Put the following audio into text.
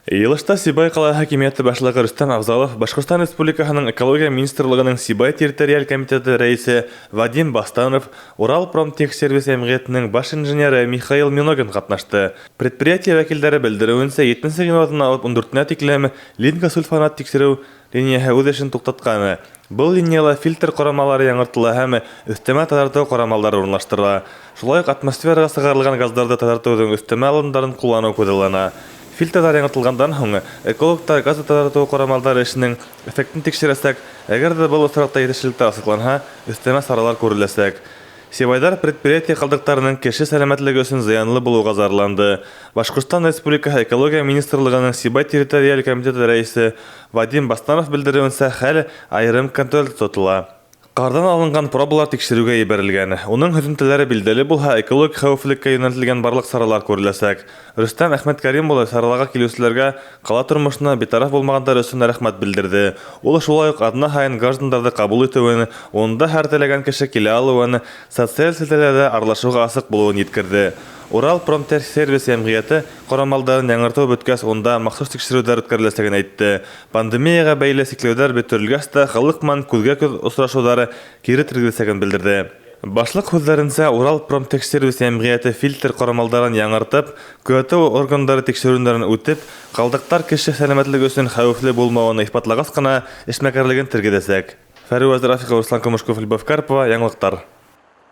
Йыйылышта Сибай ҡала хакимиәте башлығы Рөстәм Афзалов, Башҡортостан Республикаһының Экология министрлығының Сибай территориаль комитеты рәйесе Вадим Бастанов, Урал промтехсервис йәмғиәтенең баш инженеры Михаил Миногин ҡатнашты. Предприятие вәкилдәре белдереүенсә, 7 ғинуарҙан алып 14-нә тиклем линкосульфонат тикшереү линияһы үҙ эшен туҡтатҡан. Был линияла фильтр ҡорамалары яңыртыла һәм өҫтәмә таҙартыу ҡорамалдары урынлаштырыла. Шулай уҡ атмосфераға сығарылған газдарҙы таҙартыуҙың өҫтәмә алымдарын ҡулланыу күҙаллана. Фильтрҙар яңыртылғандан һуң экологтар газ таҙартыу ҡорамалдары эшенең эффектын тикшерәсәк, әгәр ҙә был осраҡта етешһеҙлектәр асыҡланһа, өҫтәмә саралар күреләсәк. Сибайҙар предприятие ҡалдыҡтарының кеше сәләмәтлеге өсөн зыянлы булыуға зарланды. Башҡортостан Республикаһы Экология министрлығының Сибай территориаль комитеты рәйесе Вадим Бастанов белдереүенсә, хәл айырым контролдә тотола. Ҡарҙан алынған пробалар тикшереүгә ебәрелгән. Уның һөҙөмтәләре билдәле булһа, экологик хәүефлеккә йүнәлтелгән барлыҡ саралар күреләсәк. Рөстәм Әхмәткәрим улы сараларға килеүселәргә ҡала тормошона битараф булмағандар өсөн рәхмәт белдерҙе. Ул шулай уҡ аҙна һайын граждандарҙы ҡабул итеүен, унда һәр теләгән кеше килә алыуын, социаль селтәрҙәрҙә аралашыуға асыҡ булыуын еткерҙе. Урал промтехсервис йәмғиәте ҡорамалдарын яңыртыу бөткәс, унда махсус тикшереүҙәр үткәреләсәген әйтте. Пандемияға бәйле сикләүҙәр бөтөрөлгәс тә халыҡ менән күҙгә-күҙ осрашыуҙары кире тергеҙеләсәген белдерҙе. Башлыҡ һүҙҙәренсә, Урал промтехсервис йәмғиәте фильтр ҡорамалдарын яңыртып, күҙәтеү органдары тикшереүҙәрен үтеп, ҡалдыҡтар кеше сәләмәтлеге өсөн хәүефле булмауын иҫбатлағас ҡына эшмәкәрлеген тергеҙәсәк. Фәриүәз Рафиҡов, Руслан Көмөшков, Любовь Карпова, Яңылыҡтар.